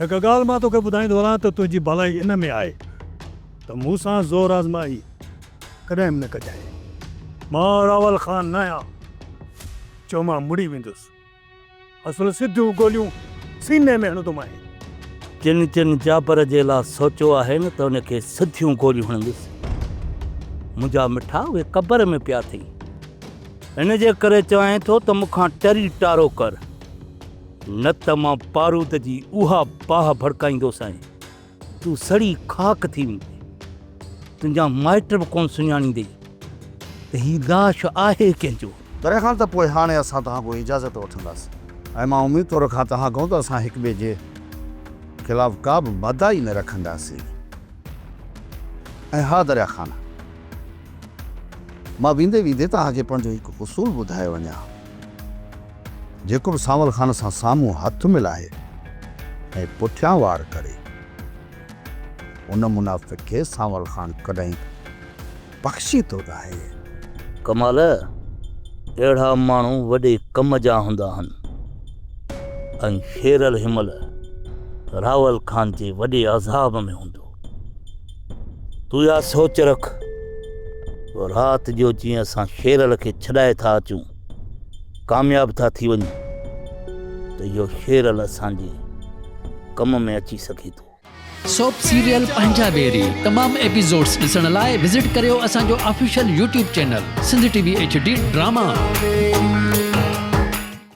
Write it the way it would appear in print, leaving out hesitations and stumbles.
هڪ ڳالهه مان توکي ٻڌائيندو هلان ته تنهنجي ڀلائي ان ۾ آهي ته مون سان زور آزمائي ڪڏهن به نه ڪجانء. مان راول خان ناهيان جو مان مڙي ويندس. اصل سڌيون گوليون سيني ۾ هڻندومانء. جن جن جابر جي لا سوچيو آهي نه ته ان کي سڌيون گوليون هڻندس. منهنجا مٺا اهي قبر ۾ پيا اٿئي. ان جي ڪري چوانء ٿو ته مون کان ٽري ٽارو ڪر. نه ته مان بارود جي اها باهه ڀڙڪائيندوسانء، تون سڙي خاڪ ٿي ويندين. تنهنجا مائٽ به ڪونه سڃاڻيندئي ته هي لاش آهي ڪنهن جو. تڏهن کان ته پوء هاڻي اسان توهان کان اجازت وٺنداسين ۽ مان اميد ٿو رکان توهان کان ته اسان هڪ ٻئي جي خلاف ڪا به بدائي نه رکنداسين. ۽ ها دريا خان! مان ويندي ويندي توهان کي پنهنجو هڪ اصول ٻڌائي وڃان. جيڪو به سانول خان سان سامهون هٿ ملائي ۽ پٺيان وار ڪري، ان منافق کي سانول خان ڪڏهن به بخشيندو ناهي. ڪمال، اهڙا ماڻهو وڏي ڪم جا هوندا آهن ۽ شيرل هنمهل راول خان جي وڏي عذاب ۾ هوندو. تون اها سوچ رک ته رات جو جيئن اسان شيرل کي ڇڏائي ٿا اچون، ڪامياب ٿا ٿي وڃون ته اهو شيرل اسان جي ڪم ۾ اچي سگهي ٿو. سوپ سيريل پنهنجا ويري تمام ايپيسوڊس ڏسڻ لاء وزٽ ڪريو اسان جو official YouTube channel Sindh T V H D drama.